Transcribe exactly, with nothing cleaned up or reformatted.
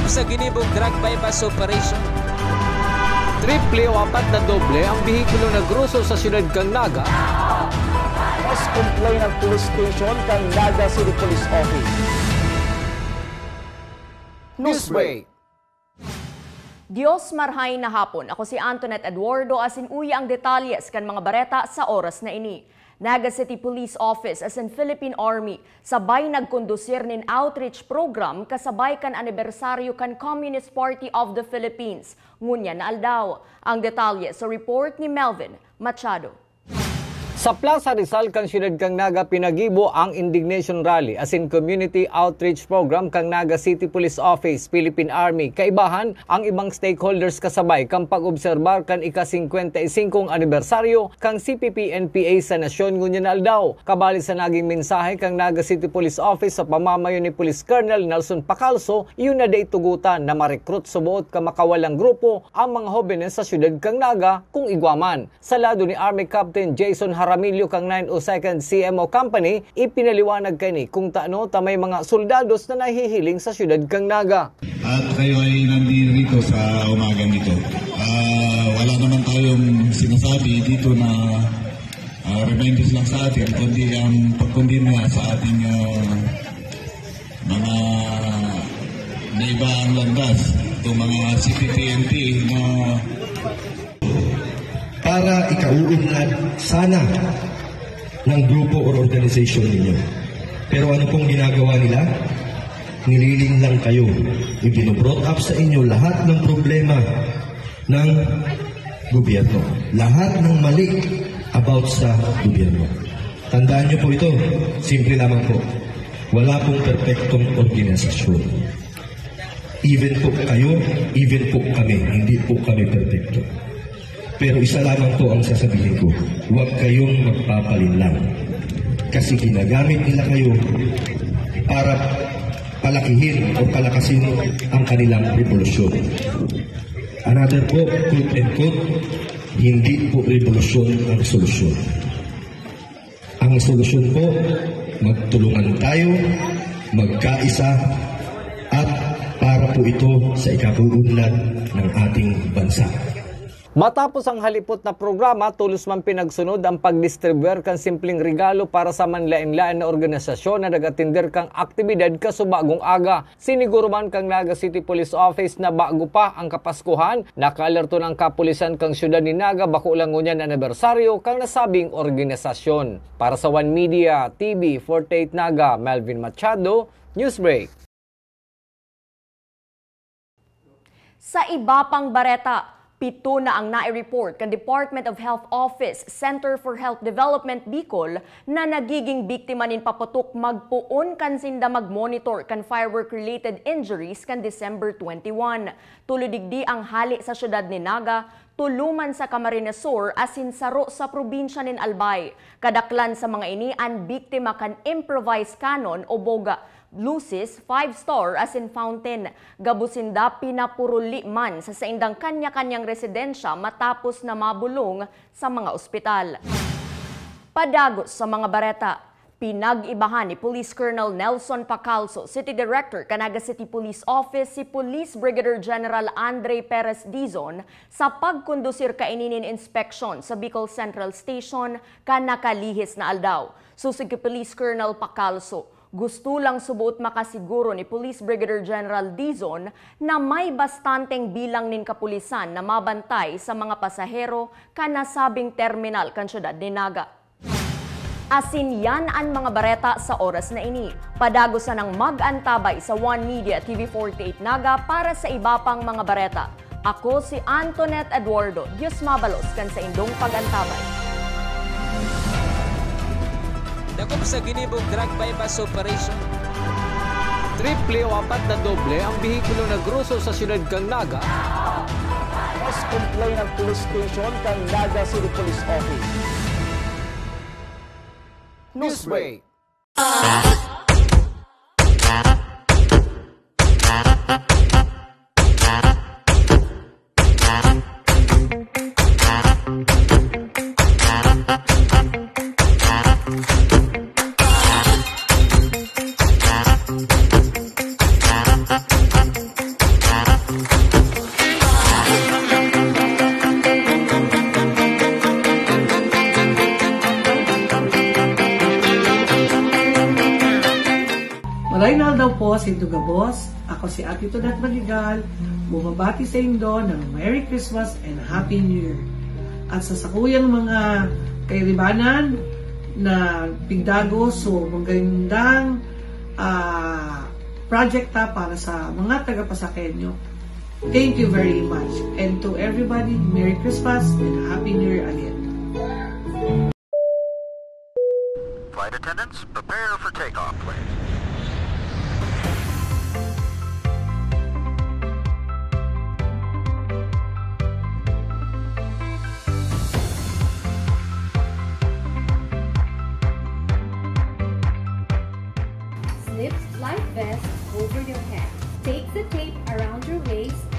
Sa ginibong drug buy-bust operation, triple o apat na doble ang behikulo na groso sa siyudad kan Naga. Mas complain ang police station kan Naga City Police Office. Newsbreak. Dios marhay na hapon. Ako si Antoinette Eduardo, asin uya ang detalye sa kan mga bareta sa oras na ini. Naga City Police Office asin Philippine Army sabay nagkondusir nin outreach program kasabay kan anibersaryo kan Communist Party of the Philippines ngunyan na aldaw. Ang detalye sa report ni Melvin Machado. Sa Plaza Rizal kan siyudad kan Naga pinagibo ang Indignation Rally asin Community Outreach Program kan Naga City Police Office, Philippine Army, kaibahan ang ibang stakeholders kasabay kan pag-obserbar kan ika-singkwenta y singkong anibersaryo kan C P P N P A sa nasyon ngunyan na aldaw. Kabali sa naging mensahe kan Naga City Police Office sa pamamayo ni Police Colonel Nelson Pacalso, iyo na dai tugutan na marekrut suboot ka makawalang grupo ang mga hobenes sa siyudad kan Naga kung igwa man. Sa lado ni Army Captain Jason Jaramillo kan nine oh second C M O Company, ipinaliwanag kaini kung tano ta may mga soldados na nahihiling sa siyudad kan Naga. At kayo ay nandito sa umagang ito. Ah, wala naman tayong sinasabi dito na, ah, reminders lang sa atin, kundi ang pagkundi na sa ating, ah, mga naiba ang landas, itong mga C P P N P na para ikauunlad sana ng grupo or organization ninyo. Pero ano pong ginagawa nila? Nililing lang kayo. Ibinobrought up sa inyo lahat ng problema ng gobyerno. Lahat ng mali about sa gobyerno. Tandaan niyo po ito, simple lamang po. Wala pong perpektong organisasyon. Even po kayo, even po kami, hindi po kami perpekto. Pero isa lamang po ang sasabihin ko, huwag kayong magpapalinlang. Kasi ginagamit nila kayo para palakihin o palakasin ang kanilang revolusyon. Another po, quote and quote, hindi po revolusyon ang solusyon. Ang solusyon po, magtulungan tayo, magkaisa, at para po ito sa ikauunlad ng ating bansa. Matapos ang halipot na programa, tolos man pinagsunod ang pagdistribuer kan simpleng regalo para sa manlaen-laen na organisasyon na nag-atender kan aktibidad kasubagong aga. Siniguro man kan Naga City Police Office na bago pa ang Kapaskuhan, nakaalerto na ang kapulisan kan siyudad nin Naga bako lang ngunyan anibersaryo kan nasabing organisasyon. Para sa One Media, T V forty-eight Naga, Melvin Machado, Newsbreak. Sa iba pang bareta, pito na ang nai-report kan Department of Health Office, Center for Health Development Bicol, na nagiging biktima nin paputok magpoon kan sinda mag-monitor kan firework-related injuries kan December twenty-one. Tulo digdi ang hale sa siyudad nin Naga, tulo man sa Camarines Sur asin saro sa probinsya nin Albay. Kadaklan sa mga ini an biktima kan improvised cannon o boga, luces, five-star asin fountain. Gabos sinda pinapuruli man sa saindang kanya-kanyang residensya matapos na mabulong sa mga ospital. Padagos sa mga bareta, pinag-ibahan ni Police Colonel Nelson Pacalso, City Director kan Naga City Police Office, si Police Brigadier General Andre Perez Dizon sa pagkondusir kaini nin inspeksyon sa Bicol Central Station kan nakalihis na aldaw. Sosog ki Police Colonel Pacalso, gusto lang suboot makasiguro ni Police Brigadier General Dizon na may bastanteng bilang nin kapulisan na mabantay sa mga pasahero kan nasabing terminal kan siyudad nin Naga. Asin yan an mga bareta sa oras na ini. Padagos sanang mag-antabay sa One Media T V forty-eight Naga para sa iba pang mga bareta. Ako si Antoinette Eduardo, Diyos mabalos kan saindong pag-antabay. Dakop sa ginibong drug buy-bust operation. Triple o apat na doble ang behikulo na groso sa siyudad kan Naga. Mas complain ang police station kan Naga City Police Office. Newsbreak. Lain aldaw po, saindo gabos. Ako si Ate Tonet Maligal, bumabati saindo ng Merry Christmas and Happy New Year. At sa sakuyang mga kairibanan na pigdagos, so magandang ah, project ta para sa mga taga-Pasaqueño. Thank you very much. And to everybody, Merry Christmas and Happy New Year again. Flight attendants, prepare for takeoff, please. Slip life vest over your head. Take the tape around your waist